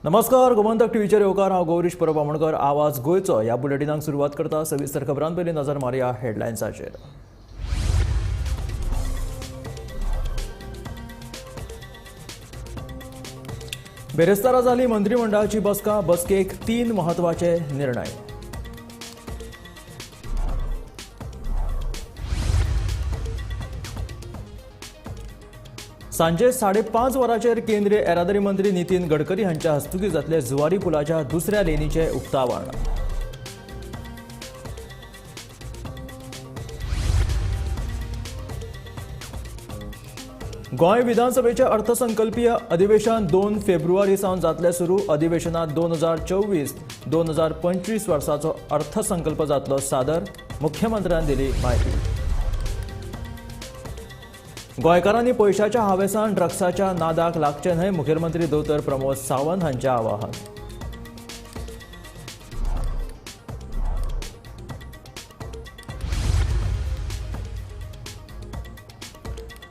नमस्कार, गोमंतक टीव्हीचेर येवकार. हांव गौरीश परब आमोणकर. आवाज गोंयचो ह्या बुलेटिनाक सुरवात करता. सविस्तर खबरां पयलीं नजर मारया हेडलायन्साचेर. बेरेस्तारा जाली मंत्रिमंडळाची बसका. बसकेक 3 महत्वाचे निर्णय. सांजे 5:30 वरांचेर केंद्रीय येरादारी मंत्री नितीन गडकरी हांच्या हस्तुकीं जातले जुवारी पुलाच्या दुसऱ्या लेनीचें उक्तावण. गोंय विधानसभेचें अर्थसंकल्पीय अधिवेशन 2 फेब्रुवारी सावन जातलें सुरू. अधिवेशनांत 2024-2025 वर्साचो अर्थसंकल्प जातलो सादर. मुख्यमंत्र्यान दिली म्हायती. गोंयकारांनी पयशाच्या हावेसान ड्रग्साच्या नादाक लागचें न्हय, मुखेलमंत्री दोतोर प्रमोद सावंत हांचें आवाहन.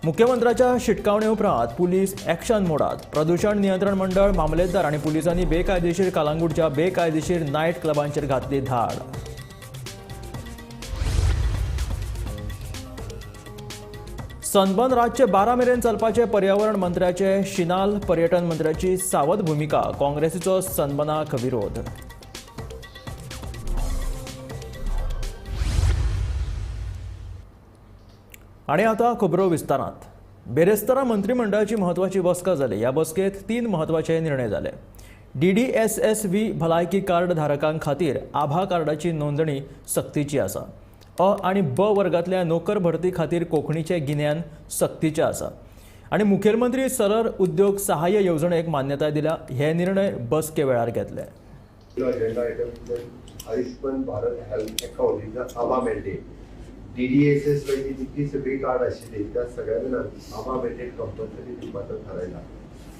मुख्यमंत्र्याच्या शिटकावणे उपरांत पुलीस एक्शन मोडात. प्रदूषण नियंत्रण मंडळ, मामलेदार आनी पुलिसांनी बेकायदेशीर कालांगूटच्या बेकायदेशीर नायट क्लबांचेर घातली धाड. सनबर्न रातचे 12 मेरेन चलपाचे पर्यावरण मंत्र्याचे शिनाल, पर्यटन मंत्र्याची सावध भूमिका. काँग्रेसीचो सनबर्नाक विरोध. आनी आतां खबरो विस्तारांत. बेरेस्तारा मंत्रिमंडळाची म्हत्वाची बसका जाली. ह्या बसकेंत 3 म्हत्वाचे निर्णय जाले. DDSSV भलायकी कार्ड धारकां खातीर आभा कार्डाची नोंदणी सक्तीची आसा. अ आनी ब वर्गांतल्या नोकर भरती खातीर कोंकणीचें गिन्यान सक्तीचें आसा. आनी मुखेलमंत्री सरळ उद्योग सहाय्य येवजणेक मान्यताय दिल्या. हे निर्णय बसके वेळार घेतले. Ayushman Bharat health account is ABHA mandate. DDSS वयली जितकी सगळी कार्ड आशिल्ली त्या सगळ्या जाणांक आभा मॅन्डेट कंपल्सरी दिवपाचो थारायला.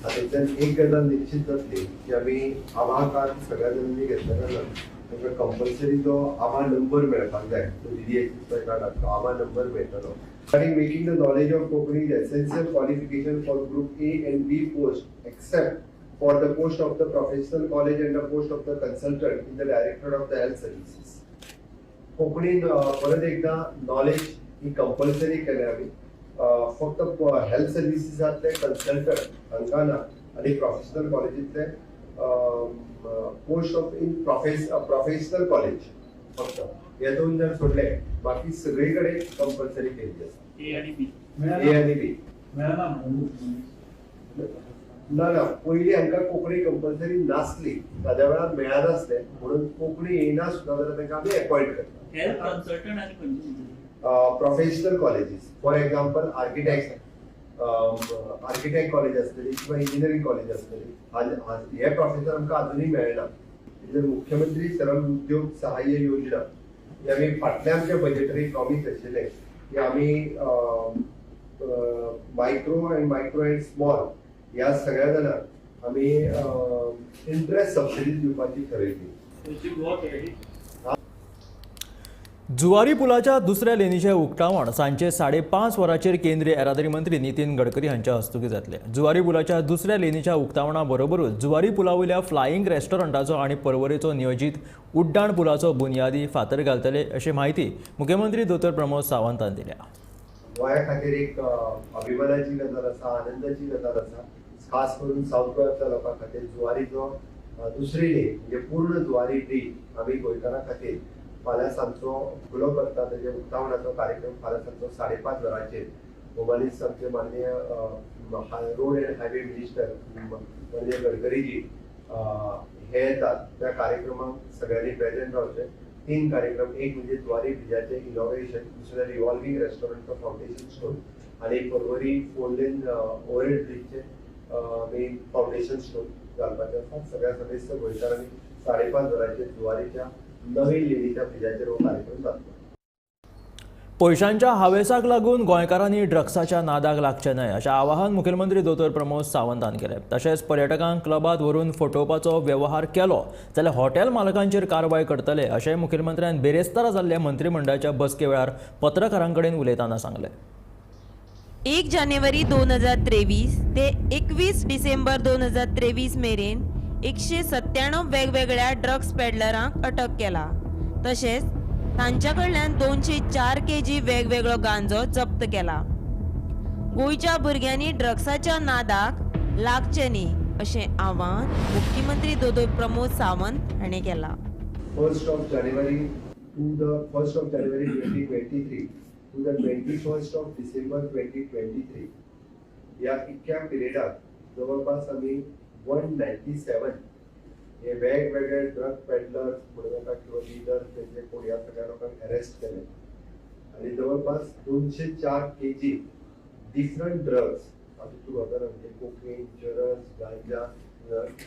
हातूंतल्यान एक गजाल निश्चित जातली की आमी आभा कार्ड सगळ्या जाणांनी घेतल्या कारणान तांकां कंपल्सरी जो आभा नंबर मेळपाक जाय, तो DDSS कार्डाक तो आभा नंबर मेळटलो. Regarding making the knowledge of Konkani the essential qualification for group A and B post except for the post of the professional college and the post of the consultant in the directorate of the health services. कोंकणीन परत एकदा knowledge ही compulsory केल्या आमी. फक्त health सर्विसीसांतले consultant हांकां ना आनी professional कॉलेजींतले post of in professional college फक्त हे 2 जर सोडले बाकी सगळी कडेन कंपल्सरी केल्ली आसा. ए आनी बी. ए आनी बी ना ना, पयलीं हांकां कोंकणी कंपल्सरी नासली, ताज्या वेळार मेळनासलें म्हणून कोंकणी येयना सुद्दां जाल्यार तांकां आमी अपॉयंट करता. हेल्थ कन्सल्टंट आनी खंयचे professional colleges, for example architect college आसतली किंवा इंजिनियरींग कॉलेज आसतली, हे प्रोफेसर आमकां अजुनूय मेळना. मुख्यमंत्री सरळ उद्योग सहाय्य योजना ही आमी फाटल्या आमच्या बजेटरी प्रॉमीस आशिल्लें की आमी मायक्रो अँड स्मॉल ह्या सगळ्या जाणांक आमी इंट्रस्ट सबसिडी दिवपाची ठरयली. जुवारी पुलाच्या दुसऱ्या लेनीचें उक्तावण सांजे 5:30 वरांचेर केंद्रीय येरादारी मंत्री नितीन गडकरी हांच्या हस्तुकीं जातलें. जुवारी पुलाच्या दुसऱ्या लेनीच्या उक्तावणा बरोबरूच जुवारी पुला वयल्या फ्लायिंग रेस्टॉरंटाचो आनी परवरेचो नियोजीत उड्डाण पुलाचो बुन्यादी फातर घालतले अशी म्हायती मुख्यमंत्री दोतोर प्रमोद सावंतान दिल्या. गोंया खातीर एक अभिमानाची गजाल आसा, आनंदाची गजाल आसा. खास करून सावथ गोंयांतल्या लोकां खातीर जुवारीचो दुसरी लेन म्हणजे पूर्ण जुवारी ब्रीज आमी गोंयकारां खातीर फाल्यां सांजचो खुलो करता. तेजे उक्तावणाचो कार्यक्रम फाल्यां सांजचो 5:30 वरांचेर गोवानीस आमचे माननीय रोड अँड हायवे मिनिस्टर माननीय गडकरीजी हे येतात. त्या कार्यक्रमाक सगळ्यांनी प्रेझेंट रावचें. 3 कार्यक्रम, एक म्हणजे जुवारी ब्रिजाचें इनॉग्रेशन, दुसरें रिव्हॉल्विंग रेस्टॉरंटचो फावंडेशन स्टोन आनी पर्वरी 4 लेन ओव्हरहेड ब्रिजचें आमी फावंडेशन स्टोन घालपाचें आसा. सगळ्या समेस्त गोंयकारांनी 5:30 वरांचेर जुवारीच्या नवीन लेनीच्या ब्रिजाचेर हो कार्यक्रम जातलो. पयशांच्या हावेसाक लागून गोंयकारांनी ड्रग्साच्या नादाक लागचें न्हय अशें आवाहन मुखेलमंत्री दोतोर प्रमोद सावंतान केलें. तशेंच पर्यटकांक क्लबांत व्हरून फटोवपाचो वेव्हार केलो जाल्यार हॉटेल मालकांचेर कारवाय करतले अशें मुखेलमंत्र्यान बिरेस्तारा जाल्ल्या मंत्रिमंडळाच्या बसके वेळार पत्रकारां कडेन उलयतना सांगलें. 1 जानेवारी 2023 ते 21 डिसेंबर 2023 मेरेन 197 वेगवेगळ्या ड्रग्स पेडलरांक अटक केला. तशेंच तांच्या कडल्यान 204 kg वेगवेगळो गांजो जप्त केला. गोंयच्या भुरग्यांनी ड्रग्साच्या नादाक लागचें न्ही अशें आवाहन मुख्यमंत्री दोतोर प्रमोद सावंत हाणें केलां. 1st of January to the 1st of January 2023 to the 21st of December 2023 ह्या इतक्या पिरियडात जवळपास आमी 197 हे वेगवेगळे ड्रग पेडलर्स म्हणूं नाका किंवा लिडर्स तेंचे कोण ह्या सगळ्या लोकांक अरेस्ट केले आनी जवळपास 204 kg different drugs आतां तूं खबर म्हणजे कोकेन, चरस, गांजा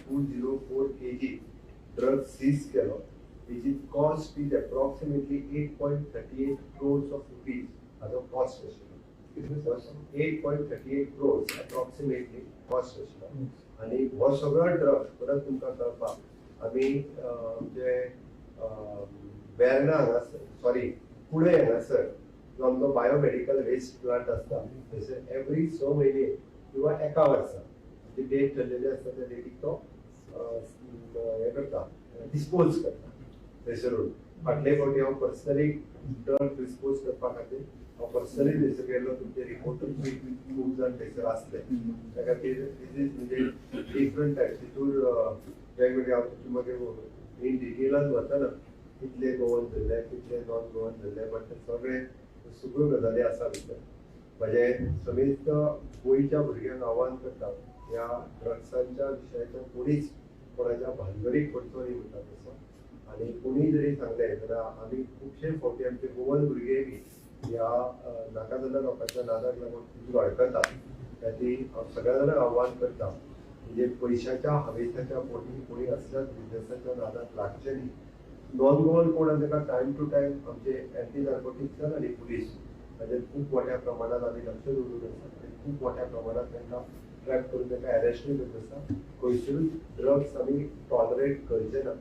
204 kg drugs seize केलो, which is cost is approximately 8.38 crores of rupees. हाजो कॉस्ट आशिल्लो 8.38 crores approximately cost आशिल्लो. आनी हो सगळो ड्रग्स परत तुमकां कळपाक आमी जे वेर्णा हांगासर सॉरी कुडय हांगासर जो आमचो बायोमेडिकल वेस्ट प्लांट आसता थंयसर एवरी 6 म्हयने किंवा एका वर्सा जी डेट ठरलेली आसता त्या डेटीक तो हें करता, डिस्पोज करता थंयसरून. फाटले फावटी हांव पर्सनली ड्रग डिस्पोज करपा खातीर हांव पर्सनली थंयसर गेल्लो. तुमचे रिपोर्टर खूब जाण थंयसर आसले. त्या खातीर दीस is म्हणजे डिफरंट टायप्स तितूर वेगवेगळे हांव तितून मागीर इन डिटेलान वचना कितले गोवन धरले कितले नॉन गोवन धरले, बट ते सगळे सगळ्यो गजाली आसा भितर. म्हजें समेस्त गोंयच्या भुरग्यांक आव्हान करता ह्या ड्रग्सांच्या विशयाच्या कोणीच कोणाच्या भानगडीक पडचो न्ही म्हणटा तसो. आनी कोणीय जरी सांगलें जाल्यार आमी खुबशे फावटी आमचे गोवन भुरगे बी ह्या नाका जाल्ल्या लोकांच्या नादाक लागून तितून अडकतात. त्या खातीर हांव सगळ्या जाणांक आव्हान करता म्हणजे पयशाच्या हावेसाच्या पोटी कोणी असल्याच बिजनेसाच्या नादाक लागचे न्ही. नॉन गोवन कोण आसा ताका टायम टू टायम आमचे एंटी नार्कोटिक्स आनी पुलीस हाजेर खूब मोठ्या प्रमाणात आमी लक्ष दवरून आसा आनी खूब मोठ्या प्रमाणात तांकां ट्रॅप करून तांकां अरेस्टूय करत आसा. खंयसरूच ड्रग्स आमी टॉलरेट करचे ना.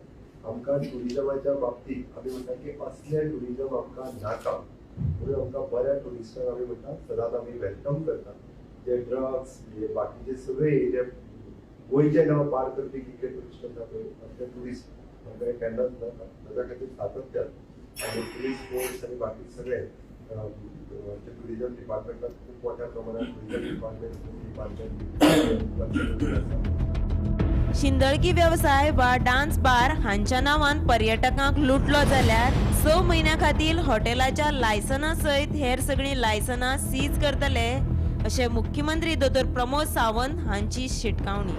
आमकां ट्युरिजमाच्या बाबतीत आमी म्हणटा की असलें ट्युरिजम आमकां नाका म्हणून आमकां बऱ्या ट्युरिस्टांक आमी म्हणटा सदांच आमी welcome करता. जे ड्रग्स जे बाकीचे सगळे जे गोंयचें नांव पार करपी कितले ट्युरिस्ट आसा पळय असले ट्युरिस्ट आमकां केन्नाच नाका. ताच्या खातीर सातत्यान आनी पुलीस फोर्स आनी बाकी सगळे आमच्या ट्युरिजम डिपार्टमेंटात खूब मोठ्या प्रमाणात ट्युरिजम डिपार्टमेंट डिपार्टमेंट लक्ष दवरून आसा. शिंदळकी वेवसाय वा डान्स बार हांच्या नांवान पर्यटकांक लुटलो जाल्यार 6 म्हयन्यां खातीर हॉटेलाच्या लायसना सयत हेर सगळीं लायसनां सीज करतले अशें मुख्यमंत्री दोतोर प्रमोद सावंत हांची शिटकावणी.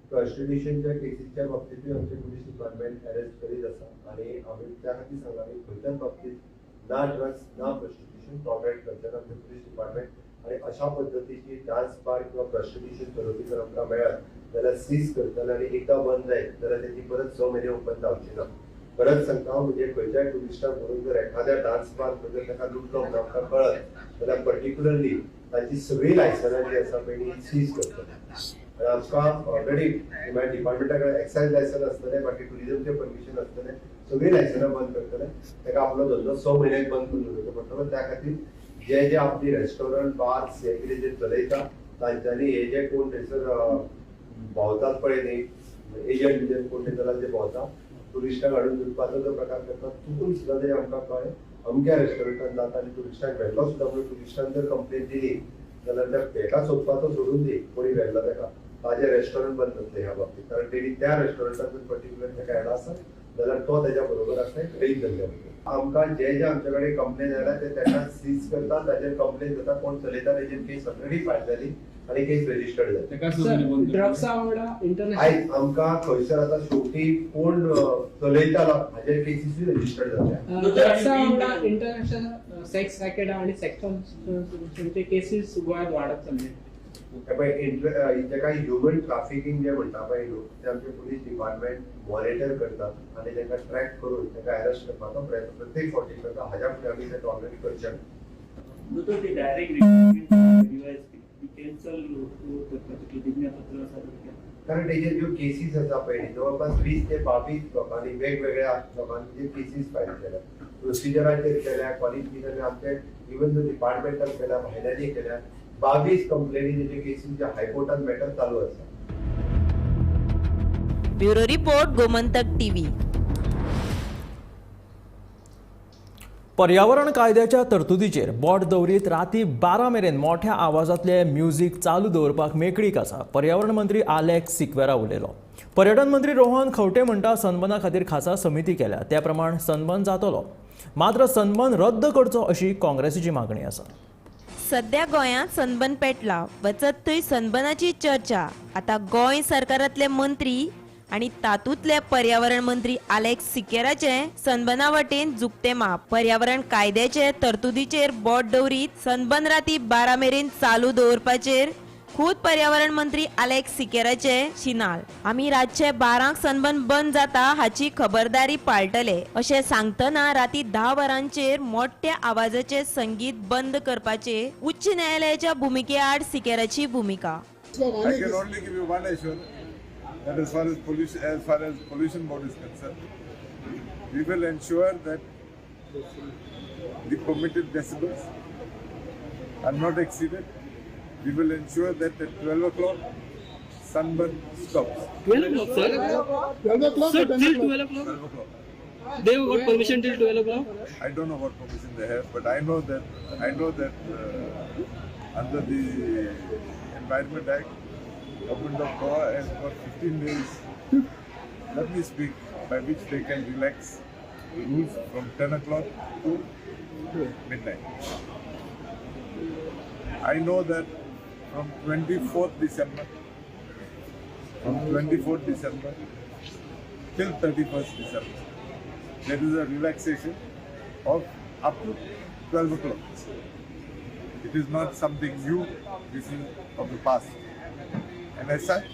प्रॉस्टिट्युशनच्या केसीच्या बाबतींतूय आमचे पुलीस डिपार्टमेंट अरेस्ट करीत आसा आनी आमी त्या खातीर सांगला आमी खंयच्याच बाबतींत ना ड्रग्स ना प्रॉस्टिट्युशन टॉलरेट करचे ना आमचे पुलीस डिपार्टमेंट. आनी अशा पद्दतीची डान्स बार किंवा प्रॉस्टिट्युशन चलोवपी जर आमकां मेळत जाल्यार सीज करतले आनी एकदां बंद जायत जाल्यार तेजी परत 6 म्हयने ओपन जावची ना. परत सांगता हांव म्हणजे खंयच्याय ट्युरिस्टाक व्हरून जर एखाद्या डान्स बार जर ताका लुटलो म्हणून आमकां कळत जाल्यार पर्टिक्युलरली तांची सगळीं लायसनां जी आसा पळय ती सीज करतले. आनी आमकां ऑलरेडी मागीर डिपार्टमेंटा कडेन एक्सायज लायसन आसतलें, बाकी ट्युरिजमचें परमिशन आसतलें, सगळीं लायसनां बंद करतले. ताका आपलो धंदो 6 म्हयन्याक बंद करून दवरचो पडटलो. त्या खातीर जे जे आपली रेस्टॉरंट बार्स हे कितें जे चलयता तांच्यांनी हे जे कोण थंयसर भोंवतात पळय न्ही एजंट बिजंट कोण थंय जे भोंवता ट्युरिस्टांक हाडून लुटपाचो जो प्रकार करतात चुकून सुद्दां जरी आमकां कळ्ळें अमक्या रेस्टॉरंटान जाता आनी ट्युरिस्टांक व्हेल्लो सुद्दां म्हणून ट्युरिस्टान जर कंप्लेन दिली जाल्यार त्या ताका सोदपाचो सोडून दी कोणी व्हेल्लो ताका ताजें रेस्टॉरंट बंद जातलें ह्या बाबतीत. कारण तेणी त्या रेस्टॉरंटान जर पर्टिक्युलर ताका येना आसत जाल्यार तो तेज्या बरोबर आसता गृहीत धरले. आमकां जे जे आमचे कडेन कंप्लेन जाल्या ते ताका सीज करता, ताजेर कंप्लेन जाता, कोण चलयता तेजेर केस ऑलरेडी फायल जाली आनी केस रजिस्टर्ड जाली. ड्रग्सा वांगडा इंटरनॅशनल आयज आमकां खंयसर आतां शेवटी कोण चलयतालो हाजेर केसीसूय रजिस्टर्ड जाल्या. ड्रग्सा वांगडा इंटरनॅशनल सेक्स रॅकेट आनी सेक्स केसीस गोंयांत वाडत चल्ले. हे पळय, जेका ह्युमन ट्राफिकींग जे म्हणटा पळय न्हू, ते आमचे पुलीस डिपार्टमेंट मॉनिटर करतात आनी तांकां ट्रॅक करून तांकां अरेस्ट करपाचो प्रयत्न प्रत्येक फावटी करता. हाज्या फुडें आमी ते टॉलरेट करचे ना. दोतोर, ते डायरेक्ट रिक्रुटमेंट कॅन्सल करपाचें प्रतिज्ञापत्र सादर केलां. कारण तेजेर ज्यो केसीस आसा पळय, जवळपास 20 ते 22 लोकांनी, वेगवेगळ्या लोकांनी जे केसीस फायल केल्या, प्रोसिजराचेर केल्या, कॉलेजीन आमचे इवन जो डिपार्टमेंटान केल्या, भायल्यांनी केल्या, 22 कंप्लेनी तेजे केसीस जे हायकोर्टान मॅटर चालू आसा. Bureau report, Gomantak TV. पर्यावरण कायद्याच्या तरतुदीचेर बोट दवरीत राती 12 मेरेन मोठ्या आवाजांतले म्युझिक चालू दवरपाक मेकळीक आसा, पर्यावरण मंत्री आलेक्स सिक्वेरा उलयलो. पर्यटन मंत्री रोहन खंवटे म्हणटा, सनबर्ना खातीर खासा समिती केल्या, त्या प्रमाण सनबर्न जातलो. मात्र सनबर्न रद्द करचो अशी काँग्रेसीची मागणी आसा. सध्या गोंयांत सनबर्न पेटला. वचत थंय सनबर्नाची चर्चा. आता गोंय सरकारांतले मंत्री आनी तातूंतले पर्यावरण मंत्री आलेक्स सिकेराचे सनबर्ना वटेन झुकते माप. पर्यावरण कायद्याचे तरतुदीचेर बोट दवरीत सनबर्न राती 12 मेरेन चालू दवरपाचेर खूद पर्यावरण मंत्री आलेक्स सिकेराचे शिनाल. आमी रातचे 12क सनबर्न बंद जाता हाची खबरदारी पाळटले अशें सांगतना राती 10 वरांचेर मोठ्या आवाजाचे संगीत बंद करपाचे उच्च न्यायालयाच्या भुमिके आड सिकेराची भुमिका. I can only give you one assurance that as far as pollution board is concerned, we will ensure that the permitted decibels are not exceeded. We will ensure that at 12 o'clock, sunburn stops. 12 o'clock, sir. 12 o'clock Sir, or 10 till o'clock? 12 o'clock. 12 o'clock. They got permission till 12 o'clock. I don't know what permission they have, but I know that under the Environment Act, Government of Goa has got 15 days. Let me speak, by which they can relax the rules from 10 o'clock to midnight. I know that from 24th December till 31st December, there is a relaxation of up to 12 o'clock. It is not something new, this is of the past. And as such,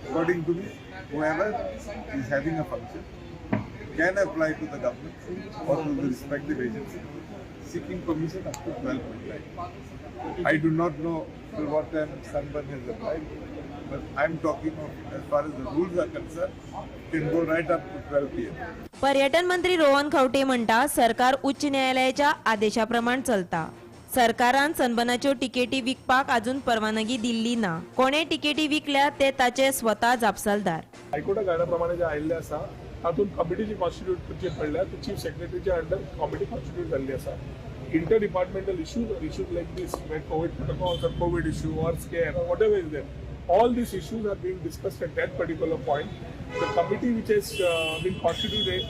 according to me, whoever is having a function can apply to the government or to the respective agency seeking permission up to 12 midnight. I do not know till what time Sunburn has applied, but I am talking of as far as the rules are concerned, can go right up to 12 p.m. पर्यटन मंत्री रोहन खंवटे म्हणटा, सरकार उच्च न्यायालयाच्या आदेशा प्रमाण चलता. सरकारान सनबर्नाच्यो तिकेटी विकपाक अजून परवानगी दिल्ली ना. कोणे तिकेटी विकल्या ते ताचे स्वता जापसालदार. हायकोर्टा कायद्या प्रमाणे जे आयिल्ले आसा, तातूंत कमिटी जी कॉन्स्टिट्यूट करची पडल्या, ती चीफ सेक्रेटरीच्या अंडर कमिटी कॉन्स्टिट्यूट जाल्ली आसा. Inter departmental issues or issues like this, where COVID protocols or COVID issue or scare or whatever is there, all these issues are being discussed at that particular point. The committee which has been constituted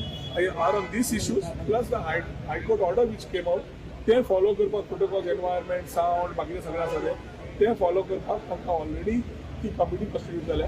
are on these issues, plus the High Court order which came out, ते follow करपाक protocols, environment, sound, बाकीचे सगळें आसा ते ते follow करपाक तांकां already ती कमिटी कॉन्स्टिट्यूट जाल्या.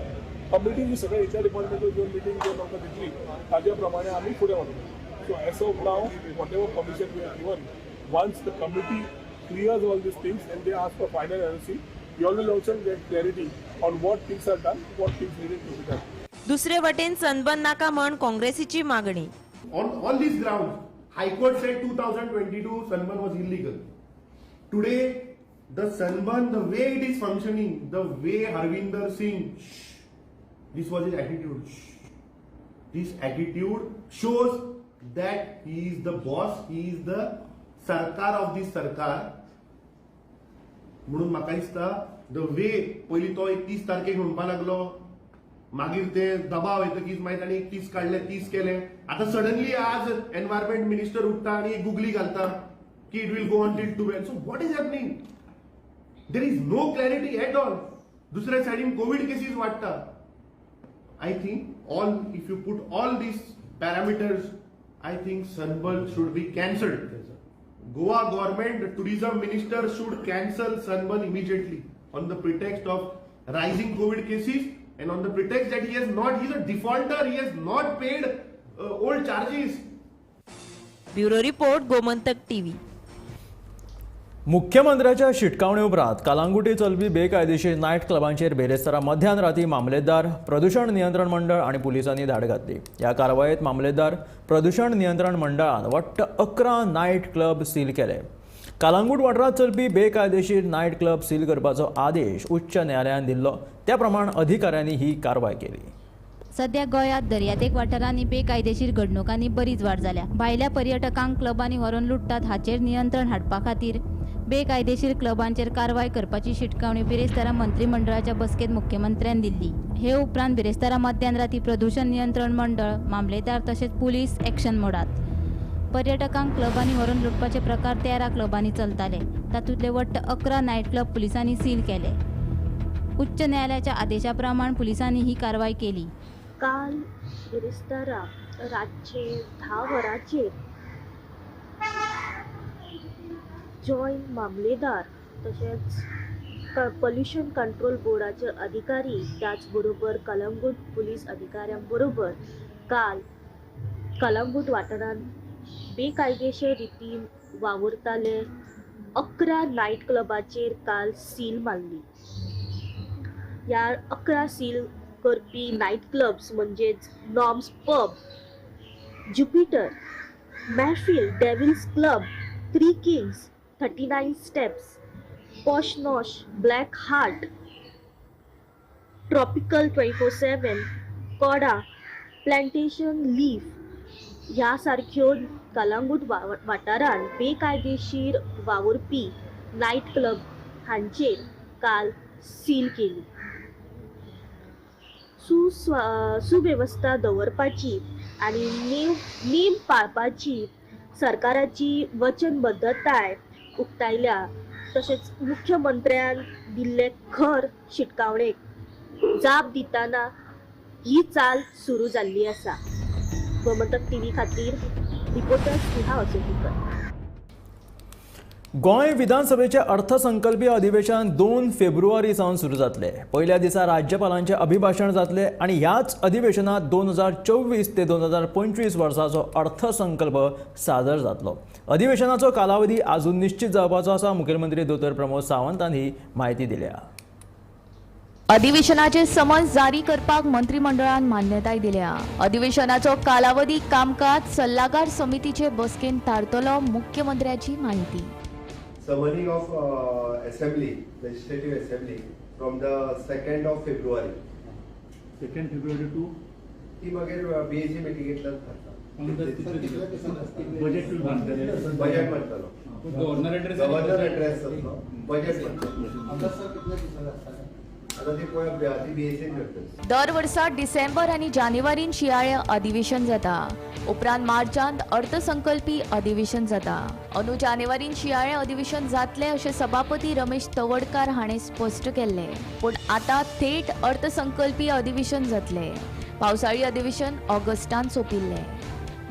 कमिटी जी सगळे एच आर डिपार्टमेंट घेवन मिटींग घेवन आमकां दितली, ताज्या प्रमाणे आमी फुडें वतले. So as of now, whatever permission we are given, once the committee clears all these things and they ask for final NOC, you all will also get clarity on what things are done, what things needed to be done. दुसरे वटेन sunburn नाका म्हण काँग्रेसीची मागणी. On all these grounds, High Court said 2022 sunburn was illegal. Today, the sunburn, the way it is functioning, the way Harvinder Singh, shh, this was his attitude. Shh. This attitude shows that he is the boss, he is the sarkar of this sarkar. म्हणून म्हाका दिसता, the way पयलीं तो 31 तारखेक म्हणपा लागलो, मागीर ते दबाव येतकीच मागीर ताणी 31 काडले, 30 केले. आतां सडनली आज एनवायरमेंट मिनिस्टर उठ्ठा आनी एक गुगली घालता की it will go on till 12. So what is happening? There is no clarity at all. दुसऱ्या सायडीन कोवीड केसीस वाडटा. I think all if you put all these parameters, I think sunburn should be cancelled. Goa government, the tourism minister should cancel sunburn immediately on the pretext of rising COVID cases and on the pretext that he has not, he's a defaulter, he has not paid old charges. Bureau report, Gomantak TV. मुख्यमंत्र्याच्या शिटकावणे उपरांत कालांगुटी चलपी बेकायदेशीर night क्लबांचेर बेरेस्तारा मध्यान राती मामलेदार, प्रदूषण नियंत्रण मंडळ आनी पुलिसांनी धाड घातली. ह्या कारवायेत मामलेदार, प्रदूषण नियंत्रण मंडळान वट्ट 11 नायट क्लब सील केले. कालांगूट वाठारांत चलपी बेकायदेशीर नायट क्लब सील करपाचो आदेश उच्च न्यायालयान दिल्लो, त्या प्रमाण अधिकाऱ्यांनी ही कारवाय केली. सध्या गोंयांत दर्यादेग वाठारांनी बेकायदेशीर घडणुकांनी बरीच वाड जाल्या. भायल्या पर्यटकांक क्लबांनी व्हरून लुट्टात हाचेर नियंत्रण हाडपा खातीर बेकायदेशीर क्लबांचेर कारवाय करपाची शिटकावणी बिरेस्तारा मंत्रिमंडळाच्या बसकेंत मुख्यमंत्र्यान दिल्ली. हे उपरांत बिरेस्तारा मध्यान राती प्रदूषण नियंत्रण मंडळ, मामलेदार तशेंच पुलीस एक्शन मोडात. पर्यटकांक क्लबांनी व्हरून लुटपाचे प्रकार 13 क्लबांनी चलताले. तातूंतले वट्ट 11 नायट क्लब पुलिसांनी सील केले. उच्च न्यायालयाच्या आदेशा प्रमाण पुलिसांनी ही कारवाय केली. काल बिरेस्तारा रातचे 10 वरांचेर जॉयंट मामलेदार तशेंच पोल्युशन कंट्रोल बोर्डाचे अधिकारी त्याच बरोबर कलंगूट पुलीस अधिकाऱ्यां बरोबर काल कलंगूट वाठारांत बेकायदेशीर रितीन वावुरताले 11 नायट क्लबाचेर काल सील मारली. ह्या 11 सील करपी नायट क्लब्स म्हणजेच Norms pub, Jupiter, Mehfil, Devils club, Three Kings, 39 steps, Posh Nosh, Black Heart, Tropical 24/7, Koda, Plantation Leaf ह्या सारक्यो कलंगूट वाठारांत बेकायदेशीर वावुरपी नायट क्लब हांचेर काल सील केली. सुवेवस्था दवरपाची आनी नेम पाळपाची सरकाराची वचनबद्धताय उक्तायल्या. तशेंच मुख्यमंत्र्यान दिल्ले खर शिटकावणेक जाप दितना ही चाल सुरू जाल्ली आसा. गोमंतक टीव्ही खातीर रिपोर्टर स्नेहा असोटीकर. गोंय विधानसभेचे अर्थसंकल्पीय अधिवेशन 2 फेब्रुवारी सावन सुरू जातले. पयल्या दिसा राज्यपालांचे अभिभाशण जातले आनी ह्याच अधिवेशनात 2024 ते 2025 वर्साचो अर्थसंकल्प सादर जातलो. अधिवेशनाचो कालावधी अजून निश्चित जावपाचो आसा. मुखेलमंत्री दोतोर प्रमोद सावंतान ही म्हायती दिल्या. अधिवेशनाचे समन्स जारी करपाक मंत्रिमंडळान मान्यताय दिल्या. अधिवेशनाचो कालावधी कामकाज सल्लागार समितीचे बसकेन थारतलो, मुख्यमंत्र्याची माहिती. Summoning of assembly, legislative assembly from the 2nd of February. 2nd February to? ती मागीर बीएसी मिटिंगेंतल्यान थारता. बजेट बजेट म्हणटलो, गव्हर्नर एड्रेस जातलो, बजेट म्हणटलो. दर वर्सा डिसेंबर आनी जानेवारीन शियाळे अधिवेशन जाता. उपरांत मार्चांत अर्थसंकल्पी अधिवेशन जाता. अंदू जानेवारीन शियाळे अधिवेशन जातलें अशें सभापती रमेश तवडकार हाणें स्पश्ट केल्लें. पूण आतां थेट अर्थसंकल्पी अधिवेशन जातलें. पावसाळी अधिवेशन ऑगस्टांत सोंपिल्लें.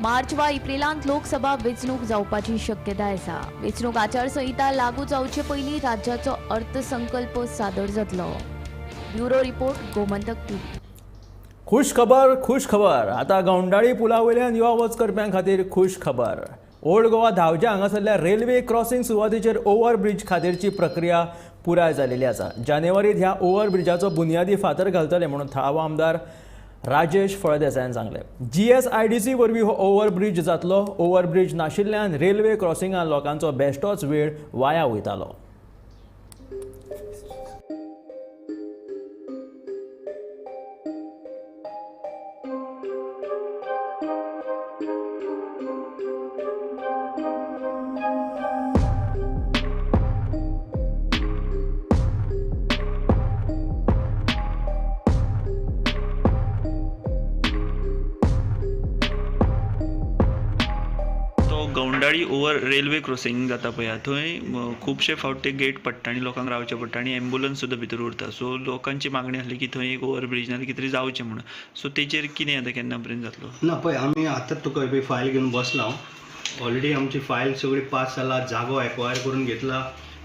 मार्च वा एप्रिलांत लोकसभा वेंचणूक जावपाची शक्यताय आसा. वेंचणूक आचारसंहिता लागू जावचे पयलीं राज्याचो अर्थसंकल्प सादर जातलो. Bureau report, Gomantak TV. खुश खबर, खुश खबर. आतां गौंडाळी पुला वयल्यान यो वच करप्यां खातीर खुश खबर. ओल्ड गोवा धावजे हांगासरल्या रेल्वे क्रॉसिंग सुवातेचेर ओव्हरब्रिज खातीरची प्रक्रिया पुराय जाल्ली आसा. जानेवारीत ह्या ओव्हरब्रिजाचो बुनियादी फातर घालतले म्हणून थळावो आमदार राजेश फळदेसायान सांगलें. GSIDC वरवीं हो ओव्हरब्रिज जातलो. ओव्हरब्रिज नाशिल्ल्यान रेल्वे क्रॉसिंगान लोकांचो बेश्टोच वेळ वाया वयतालो. गौंडाळी ओवर रेल्वे क्रॉसिंग जाता पळय, थंय खुबशे फावट ते गेट पडटा आनी लोकांक रावचें पडटा आनी एम्बुलन्स सुद्दां भितर उरता. सो लोकांची मागणी आसली की थंय एक ओवर ब्रिज नाल्यार कितें तरी जावचें म्हणून. सो तेचेर कितें आतां केन्ना पर्यंत जातलो ना? पळय आमी आतांच तुका पळय फायल घेवन बसला. ऑलरेडी आमची फायल सगळी पास जाला, जागो एक्वायर करून घेतला,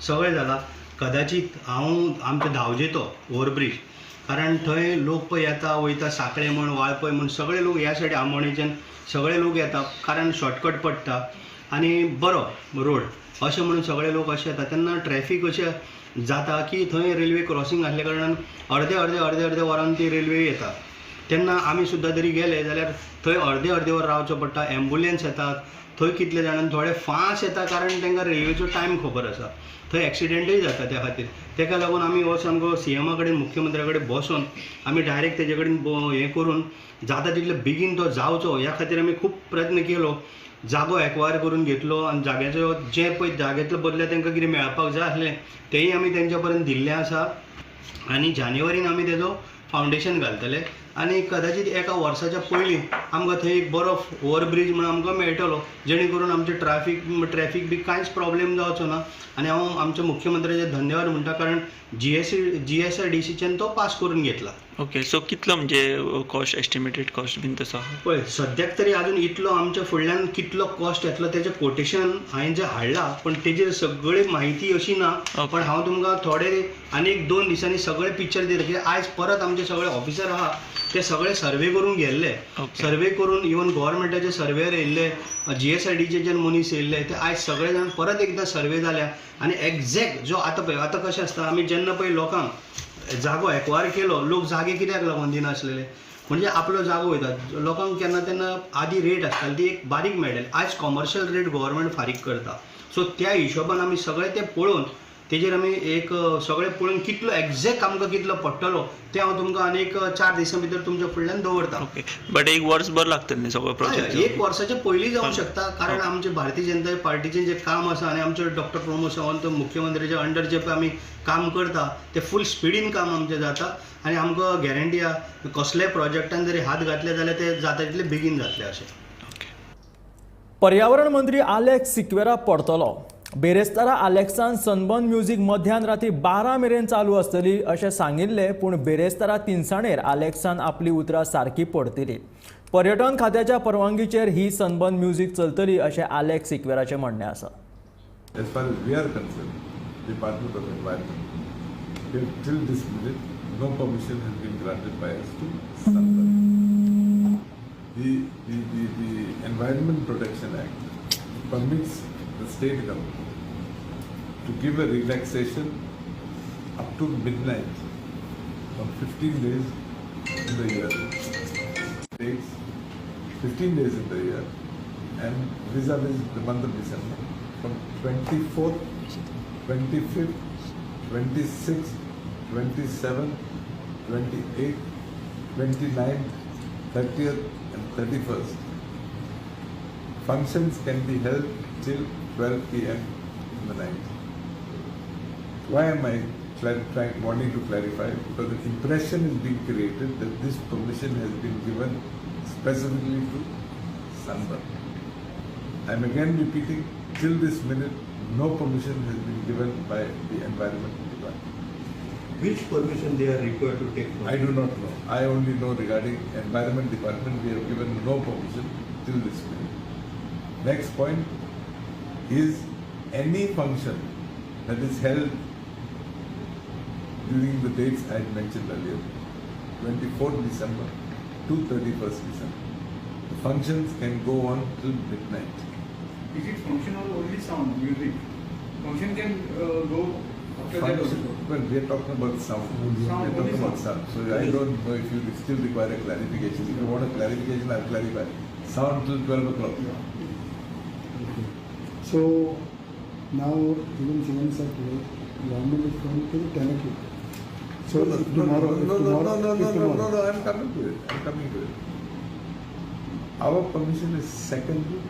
सगळें जाला. कदाचित हांव आमच्या धावजे तो ओवरब्रिज, कारण थंय लोक पळय येता वयता, साखळे म्हण वाळपय म्हण सगळे लोक ह्या सायडी आमोणेच्यान सगळे लोक येता, कारण शॉर्टकट पडटा. आनी बरो रोड अशें म्हणून सगळे लोक अशें येता तेन्ना ट्रॅफीक अशें जाता की थंय रेल्वे क्रॉसींग आसल्या कारणान अर्दे अर्दे अर्दे अर्दे वरान ती रेल्वे येता. तेन्ना आमी सुद्दां जरी गेले जाल्यार थंय अर्दे अर्दे वर रावचो पडटा. एम्बुलन्स येतात थंय कितले जाणां थोडे फास्ट येता कारण तांकां रेल्वेचो टायम खबर आसा. थंय एक्सिडेंटय जाता. त्या खातीर ताका लागून आमी हो सामको सीएमा कडेन मुख्यमंत्र्या कडेन बसून आमी डायरेक्ट तेजे कडेन हें करून जाता तितले बेगीन तो जावचो ह्या खातीर आमी खूब प्रयत्न केलो. जागो एक्वायर करून घेतलो आनी जाग्याचो जे पळय जाग्यातले बदले तांकां कितें मेळपाक जाय आसलें तेंय आमी तेंच्या पर्यंत दिल्लें आसा. आनी जानेवारीन आमी तेजो फावंडेशन घालतले आनी कदाचित एका वर्साच्या पयलीं आमकां थंय एक बरो ओवरब्रीज म्हणून आमकां मेळटलो जेणे करून आमचें ट्रॅफीक बी कांयच प्रॉब्लेम जावचो ना. आनी हांव आमच्या मुख्यमंत्र्याचे धन्यवाद म्हणटा कारण जीएसआयडीसीच्यान तो पास करून घेतला. ओके, सो कितलो म्हणजे कॉस्ट एस्टिमेटेड कॉस्ट बीन तसो आहा? पळय सद्याक तरी आजून इतलो आमच्या फुडल्यान कितलो कॉस्ट येतलो तेजें कोटेशन हांवें जें हाडलां पण तेजेर सगळी म्हायती अशी ना. पण हांव तुमकां थोडे आनी एक 2 दिसांनी सगळे पिक्चर दिता कित्याक आयज परत आमचे सगळे ऑफिसर आहा ते सगळे सर्वे करून गेल्ले. सर्वे करून इवन गव्हर्मेंटाचे सर्वेयर येयल्ले, जीएसआयडीचे जे मनीस येयल्ले ते आयज सगळे जाण परत एकदां सर्वे जाल्या आनी एग्जॅक्ट जो आतां पळय आतां कशें आसता आमी जेन्ना पळय लोकांक जागो एक्वायर केलो लोक जागे कित्याक लागून दिनासलेले म्हणजे आपलो जागो वयता लोकांक केन्ना तेन्ना आदी रेट आसताली ती एक बारीक मेळटाली. आयज कॉमर्शियल रेट गव्हर्मेंट फारीक करता. सो त्या हिशोबान आमी सगळें तें पळोवन तेजेर आमी एक सगळें पळोवन कितलो एग्जॅक्ट आमकां कितलो पडटलो तें हांव तुमकां आनी एक 4 दिसां भितर तुमच्या फुडल्यान दवरता. ओके, बट एक वर्सभर लागतलें न्ही सगळो प्रोजेक्ट? एक वर्साच्या पयलीं जावंक शकता कारण आमचे भारतीय जनता पार्टीचें जें काम आसा आनी आमचे डॉक्टर प्रमोद सावंत मुख्यमंत्र्याच्या अंडर जें पळय आमी काम करता तें फूल स्पिडीन काम आमचें जाता आनी आमकां गॅरंटी आहा कसल्याय प्रोजेक्टान जरी हात घातले जाल्यार ते जाता तितले बेगीन जातले अशें. पर्यावरण मंत्री आलेक्स सिक्वेरा परतलो. बेरेस्तारा आलेक्सान सनबर्न म्युझिक मध्यान राती 12 मेरेन चालू आसतली अशें सांगिल्लें, पूण बेरेस्तारा तिनसाणेर आलेक्सान आपली उतरां सारकी परतिली. पर्यटन खात्याच्या परवानगीचेर ही सनबर्न म्युझिक चलतली अशें आलेक्स सिक्वेराचें म्हणणें आसा. As far as we are concerned, Department of Environment, till this minute, no permission has been granted by us to Sunburn. The Environment Protection Act permits the state government to give a relaxation up to midnight on 15 days in the year. Takes 15 days in the year and vis-a-vis the month of December from 24th, 25th, 26th, 27th, 28th, 29th, 30th and 31st. Functions can be held till 12 p.m. in the night. Why am I wanting to clarify? Because the impression is being created that this permission has been given specifically to Sunburn. I am again repeating, till this minute, no permission has been given by the Environment Department. Which permission they are required to take? I do not know. I only know regarding Environment Department, we have given no permission till this minute. Next point is any function that is held during the dates I had mentioned earlier, 24th December to 31st December. The functions can go on till midnight. Is it function or only sound, music? Function can go after that also. Well, we are talking about sound. We are talking about sound. So I don't know if you still require a clarification. If you want a clarification, I'll clarify. Sound till 12 o'clock. Yeah. Okay. So now even CM said today, government is going till 10 o'clock. So no, tomorrow, no, I'm coming to it. I'm coming to it. Our permission is secondary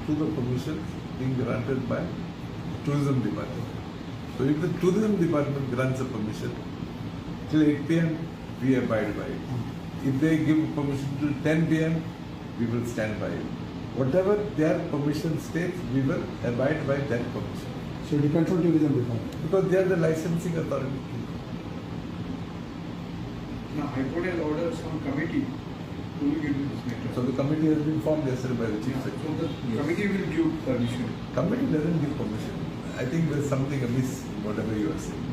to the permission being granted by the tourism department. So if the tourism department grants a permission till 8 p.m., we abide by it. If they give permission till 10 p.m., we will stand by it. Whatever their permission states, we will abide by that permission. So it depends on tourism department? Because they are the licensing authority. Now, High Court has ordered some committee to look into this matter. So the committee has been formed yesterday by the Chief Secretary. So the committee will give permission? Committee doesn't give permission. I think there's something amiss in whatever you are saying.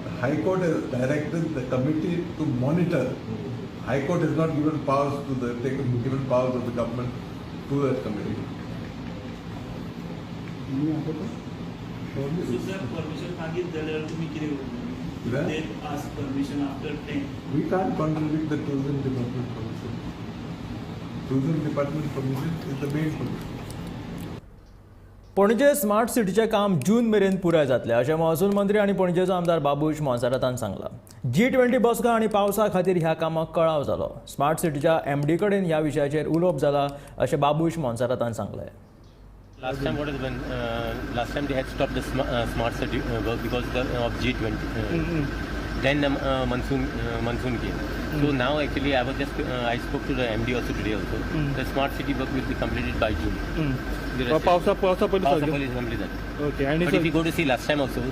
The High Court has directed the committee to monitor. High Court has not given powers to the given powers of the government to that committee. आनी आतां तो permission मागीर जाल्यार तुमी कितें करतले? They ask permission after 10. We can't contradict the tourism department permission. Tourism department permission is the main permission. Panaji smart सिटीचें काम जून मेरेन पुराय जातलें अशें महसूल मंत्री आनी पणजेचो आमदार बाबूश मोन्सेरातान सांगलां. G20 बसका आनी पावसा खातीर ह्या कामाक कळाव जालो. स्मार्ट सिटीच्या एमडी कडेन ह्या विशयाचेर उलोवप जाला अशें बाबूश मोन्सेरातान सांगलें. Last time what is when last time they had stopped the smart city work because of G20. Then the monsoon came. So now actually I was just I spoke to the MD also today also. The smart city work will be completed by June. पावसा पयलीं complete जाता. Okay. And but if you go to see last time also,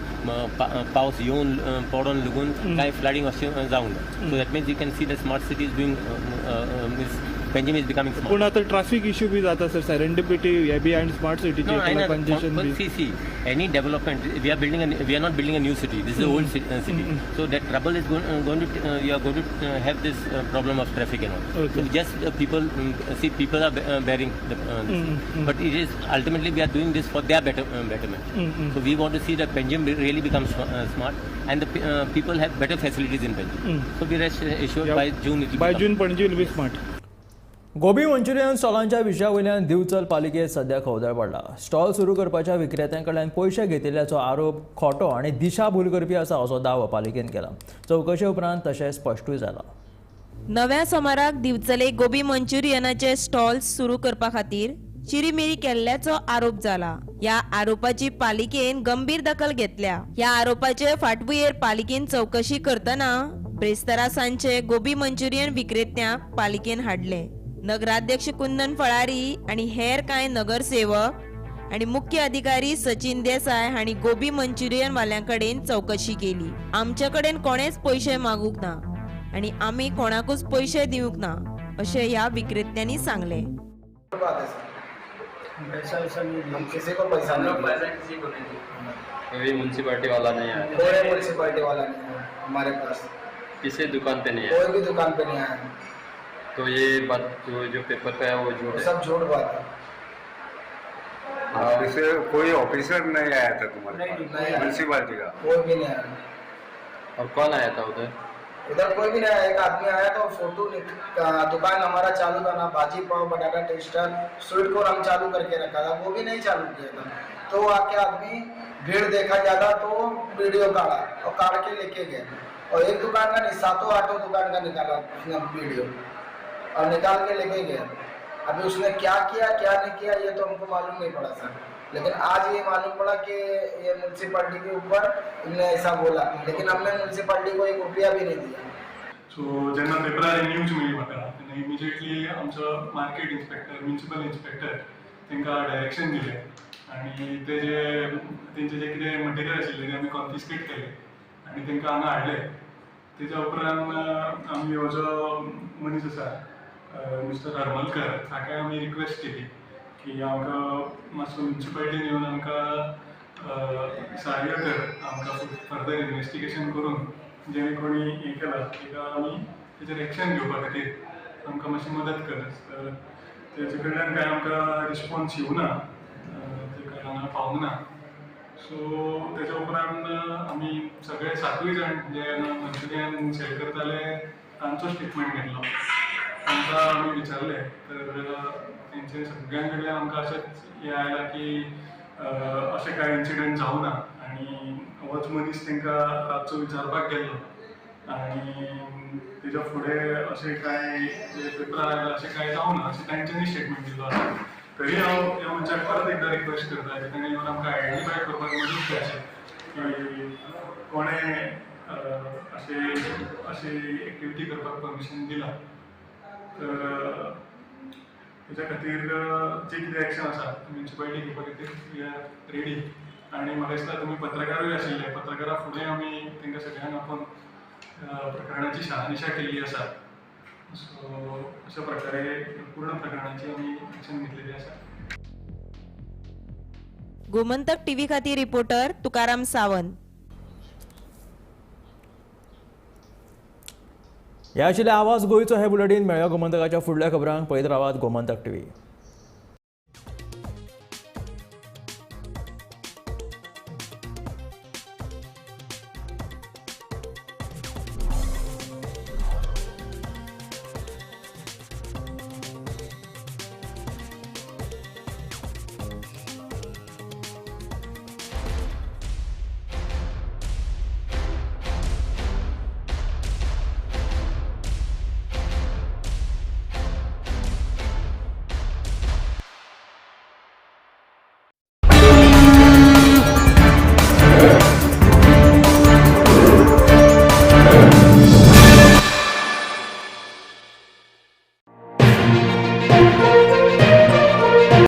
पावस येवन पडोन लागून कांय flooding अशें जावंक ना. So that means you can see the smart city is doing Panjim is becoming smart. पूण आतां ट्राफीक इश्यू बी जाता सर, सेरेंडिपिटी हे बी आनी smart सिटीचे congestion B. See, any development, we are not building a new city. This is an old city. So that trouble is going to you are going to have this problem of traffic and all. Okay. So just people see, people are bearing the this. But it is ultimately we are doing this for their betterment. So we want to see that Panjim really becomes smart and the people have better facilities in Panjim. So we rest assured by June it will by June Panaji will be smart. Gobi Manchurian स्टॉलांच्या विशया वयल्यान दिवचल पालिकेत सध्या खवदळ पडला. Stall सुरू करपाच्या विक्रेत्यां कडल्यान पयशे घेतिल्ल्याचो आरोप खोटो आनी दिशाभूल करपी आसा असो दावो पालिकेन केला. चवकशे उपरांत तशें स्पश्टूय जाला. नव्या सोमाराक दिवचले गोबी मंचुरियनाचे स्टॉल सुरू करपा खातीर चिरीमिरी केल्ल्याचो आरोप जाला. ह्या आरोपाची पालिकेन गंभीर दखल घेतल्या. ह्या आरोपाचे फाटभुंयेर पालिकेन चवकशी करतना ब्रेस्तारा सांजचे गोबी मंचुरियन विक्रेत्यांक पालिकेन हाडले. नगराध्यक्ष कुंदन फळारी आनी हेर कांय नगरसेवक आनी मुख्य अधिकारी सचिन देसाय हांणी गोबी मंचुरियन वाल्यां कडेन चवकशी केली. आमचे कडेन कोणेच पयशे मागूंक ना आनी आमी कोणाकूच पयशे दिवंक ना अशें ह्या विक्रेत्यांनी सांगलें. पैसा वैसा नहीं, हम किसी को पैसा नहीं, पैसा किसी को नहीं। कोई म्युनिसिपैलिटी वाला नहीं आया, कोई म्युनिसिपैलिटी वाला नहीं आया हमारे पास, किसी दुकान पे नहीं आया, कोई भी दुकान पे नहीं आया। तो ये बात जो पेपर पे है वो झूठ है, सब झूठ बात है। ऑफिसर, कोई ऑफिसर नहीं आया था तुम्हारे पास म्युनिसिपैलिटी का? कोई भी नहीं आया। और कौन आया था उधर? उधर कोई भी नहीं आया। एक आदमी आया तो फोटो, दुकान हमारा चालू था ना, भाजी पाव बटाटा टेस्टर स्वीट कॉर्न हम चालू करके रखा था, वो भी नहीं चालू किया था। तो आके आदमी भीड़ देखा ज़्यादा तो वीडियो काटा और काट के लेके गए, और एक दुकान का नहीं, 7 8 दुकान का निकाला उसने वीडियो और निकाल के लेके गए। अभी उसने क्या किया क्या नहीं किया ये तो हमको मालूम नहीं पड़ा सर, लेकिन आज ये मालूम पड़ा कि ये म्यूनसिपालिटी के ऊपर इनने ऐसा बोला, लेकिन हमने म्यूनसिपालिटी को 1 रुपया भी नहीं दिया। सो जेन्ना पेपरार न्यूज मेळ्ळी म्हाका तेन्ना इमिजिएटली आमचो मार्केट इन्स्पेक्टर, म्युनिसिपल इन्स्पेक्टर तांकां डायरेक्शन दिलें आनी ते जे तेंचे जे कितें मटेरियल आशिल्लें तें आमी कॉन्फिस्केट केलें आनी तांकां हांगा हाडलें. तेच्या उपरांत आमी हो जो मनीस आसा मिस्टर हरमलकर हाका आमी रिक्वेस्ट केली की आमकां मातसो म्युनिसिपालिटीन येवन आमकां सहाय्य कर, आमकां फर्दर इन्वेस्टिगेशन करून जेणे कोणी हें केलां ताका आमी तेचेर एक्शन घेवपा खातीर आमकां मातशी मदत कर. तर तेजे कडल्यान कांय आमकां रिस्पोन्स येवना, ते कांय हांगा पावूंक ना. सो तेच्या उपरांत आमी सगळे 7 जाण जे मंचुरियन सेल करताले तांचो स्टेटमेंट घेतलो, तांकां आमी विचारलें तर तेंचे सगळ्यां कडल्यान आमकां अशेंच हें आयलां की अशें कांय इन्सिडंट जावना आनी होच मनीस तांकां रातचो विचारपाक गेल्लो आनी तेच्या फुडें अशें कांय जे पेपरार आयलां अशें कांय जावना अशें तांच्यांनी स्टेटमेंट दिल्लो आसा. तरी हांव ह्या मनशाक परत एकदां रिक्वेस्ट करता की ताणें येवन आमकां आयडेंटिफाय करपाक मदत करची की कोणें अशें अशी एक्टिविटी करपाक परमिशन दिलां. तर तेच्या खातीर जे कितें एक्शन आसा म्युनिसिपालिटी घेवपा खातीर we are ready. आनी म्हाका दिसता तुमी पत्रकारूय आशिल्ले, पत्रकारां फुडें आमी तांकां सगळ्यांक आपोवन प्रकरणाची शहानिशा केल्ली आसा. सो अशा प्रकारे पूर्ण प्रकरणाची आमी एक्शन घेतलेली आसा. गोमंतक टीव्ही खातीर रिपोर्टर तुकाराम सावंत. ह्या आशिल्ले आवाज गोंयचो हे बुलेटीन. मेळया गोमंतकाच्या फुडल्या खबरांक. पळयत रावात गोमंतक टीव्ही.